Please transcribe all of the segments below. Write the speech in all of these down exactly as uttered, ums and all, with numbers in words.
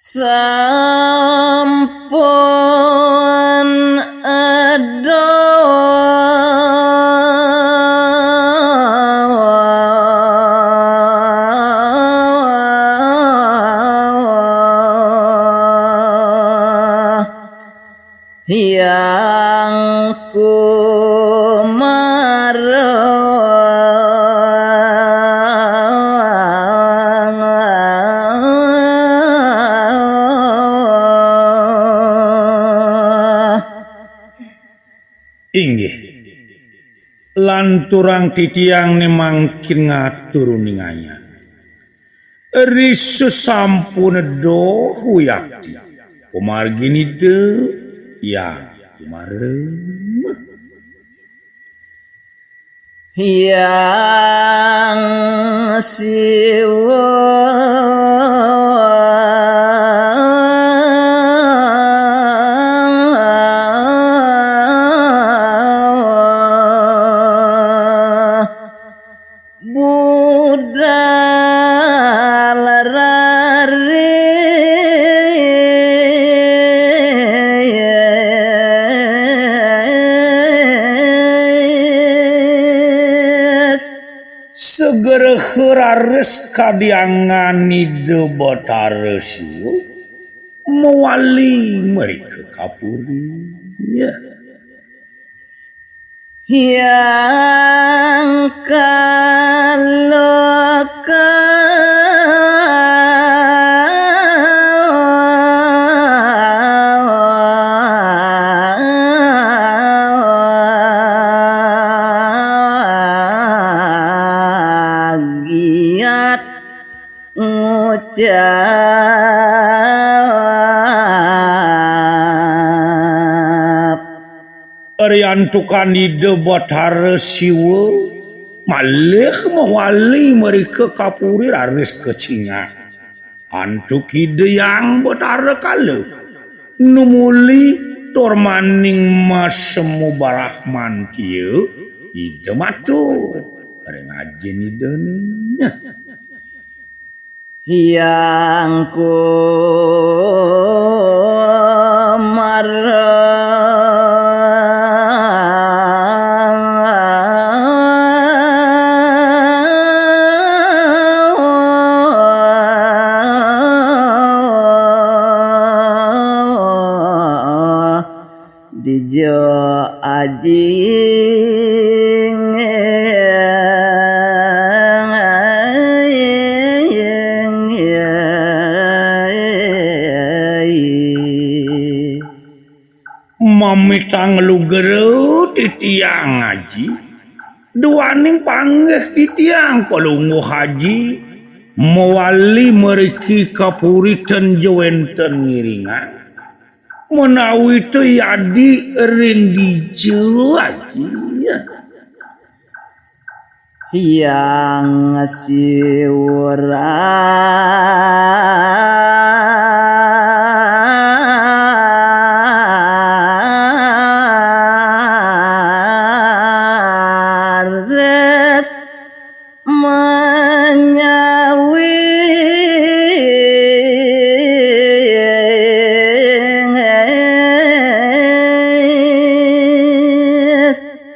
Sampun edo Hyang Kumareng. Inggih. Lanturang titiang ne mangkin ngatur uningayang. Risus sampun doh yakti. Pamargin Ida Hyang Kumareng. Hyang Siwa. Budal raris. Segera raris kadiangan Ida Batara Siwa mawali mrika kapuri. Ya. Hyang Kaloka. Giat ngucap. Riantukan Ida Batara Siwa malih mawali mrika kapuri raris kacingak antuk Ida Hyang Batara Kala. Numuli tur maning masemu barahmantia Ida matur ring Ajin Idane. Hyang Kumareng. Dija Aji. Mamitang lugra titiang Aji, duaning panggih titiang Palungguh Aji, mawali mriki kapuri ten ja wenten ngiringan. Menawi te yadi ring dija, Aji. Hyang Siwara. Manyawi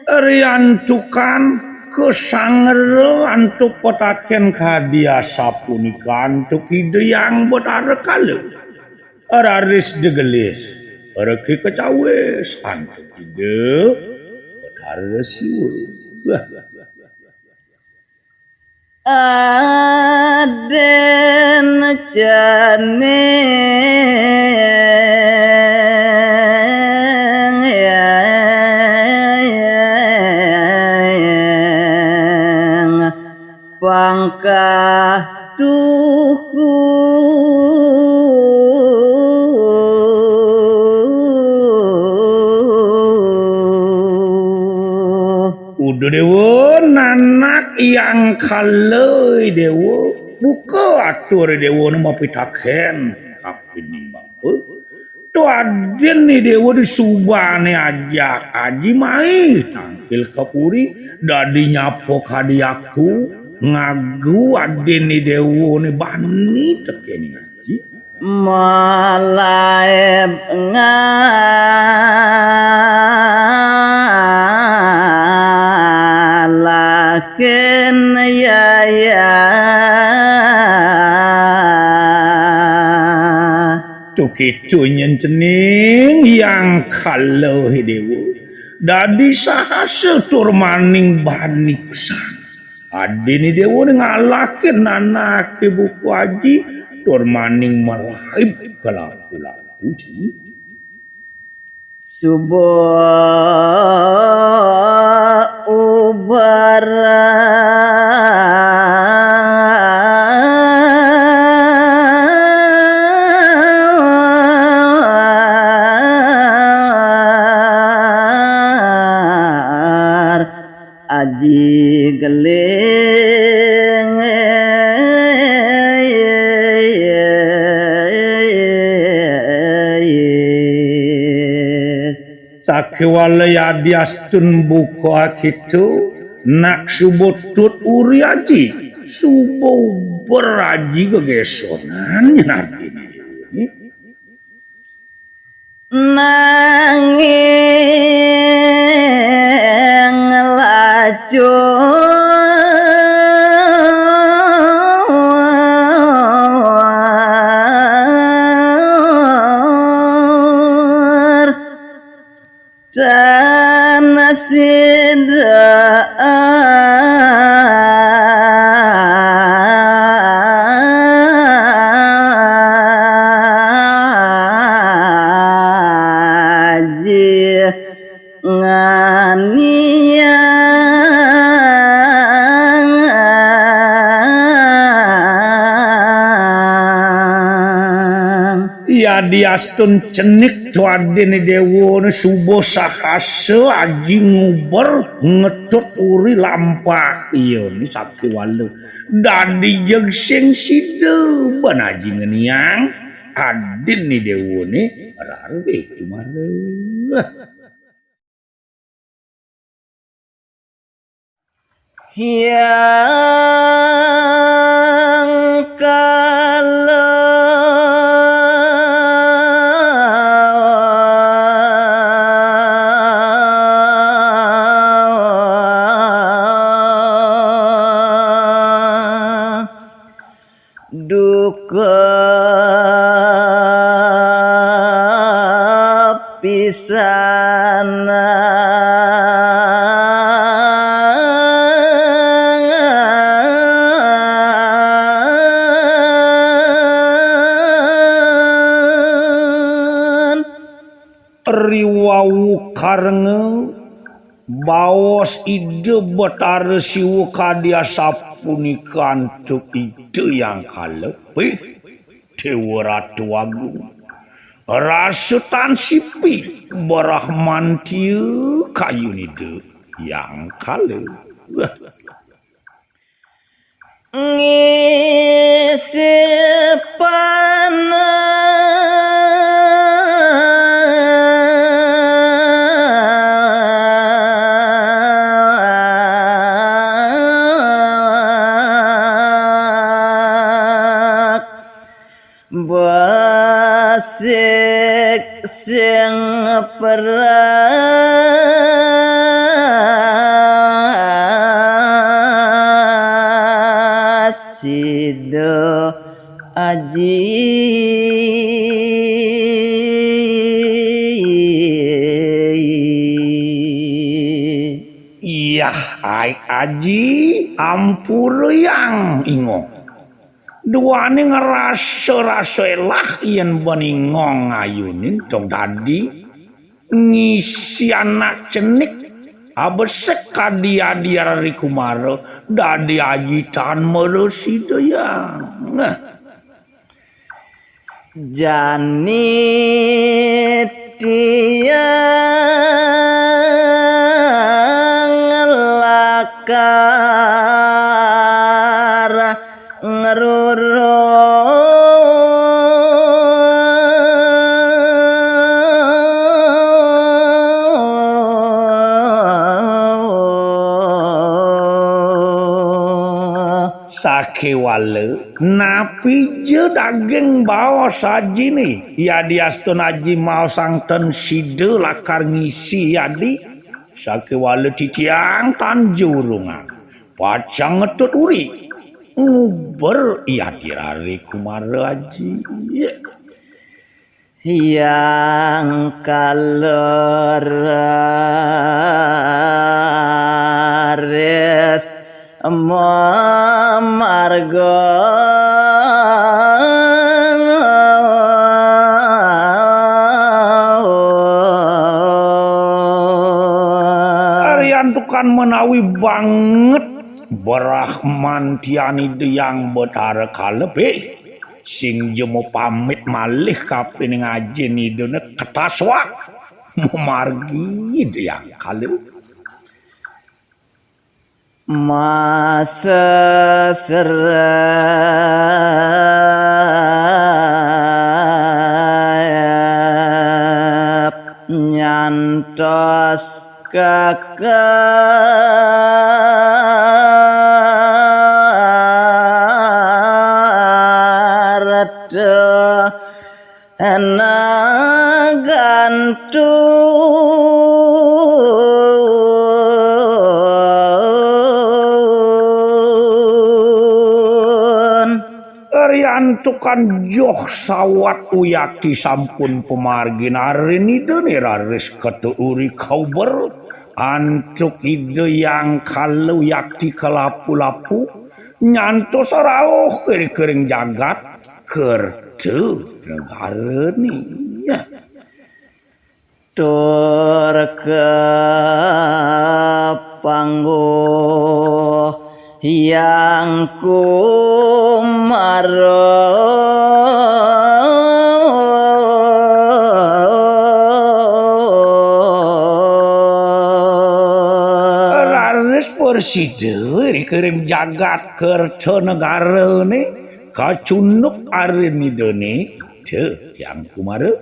riantukan kasangra antuk petaken kadi asapunika antuk Ida Hyang Batara Kala. Raris degelis, reke kacawis antuk Ida Batara Siwa. Aden cening pangkah tuku. Uduh Déwa, nanak Hyang Kala Déwa, buka atur Déwa nu mapitaken kapining bapa. To adin Déwa disubané ajak aji mai tangkil ka puri, dadi nyapa kadi aku, ngagu adin Déwa né bani tekéning aji. Malaib ngalakin yaya. Tukitu nyén cening Hyang Kala Déwa. Dadi sahasa tur maning bani pesan. Adin Déwa ngalakin anaké buka aji tur maning malaib kalaku-laku cening. Suba ubar aji geling. Sakéwala yadiastun buka kéto, nak suba tut uri aji, suba uber aji gegésonan nyén adin. Nanging lacur tan sida aji nganiang. Yadiastun cenik tu adin Déwa né suba sahasa aji nguber ngetut uri lampah iya né sakéwala. Dadi jeg sing sida ban aji ngeniang adin Déwa né raré kumara. Hyang Kala duka pisanan. Riwau karenga baos Ida Betara Siwa kadi asapunika antuk Ida Hyang Kala. Pih, Déwa Ratu Agung. Rasa tan sipi brahmantia kayunida Hyang Kala. Ngisi panak besik sing prasida aji. Iyah, aik aji, ampura Hyang Ingong. Duaning rasa-rasa élah yén ban Ingong ngayunin dong dadi ngisi anak cenik abesik kadi adi rari kumara dadi aji tan mara sida Hyang. Nah. Jani tiang lakar ngruru. Sakéwala, napa Pija daging baos ajiné, yadiastun aji maos sangten sida lakar ngisi yadi, sakéwala titiang tan jurungan. Pacang ngetut uri, nguber yadi rare Kumara Aji. Yang kaleres mamarga. Ariantukan menawi banget Brahman tian Ida Yang Betara Kalebih, sing jemo pamit malih kapining ajin Idane ketaswak mamargi Ida Yang Kala. Masa serep nyantos kekerta Riantukan joh sawat uyati sampun pamargin arin Ida niraris ketut uri kauber antuk Ida Yang Kala uyati kalapu-lapu nyantos rauh kering-kering jagat kerta negarane. Tur kepangguh Hyang Kumara. Raris prasida ring jagat kerta negarane kacunduk arin Idane, Hyang Kumara.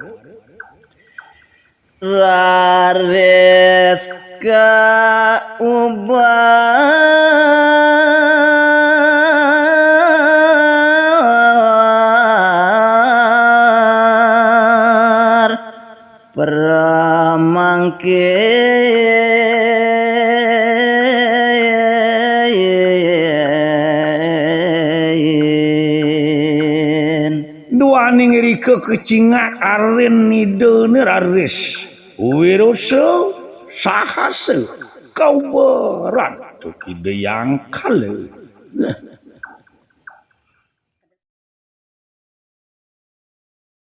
Raris kaubar pramangkin. Duaning irika kacingak arin Idane raris wirusa sahasa kaubaran antuk Ida Yang Kala.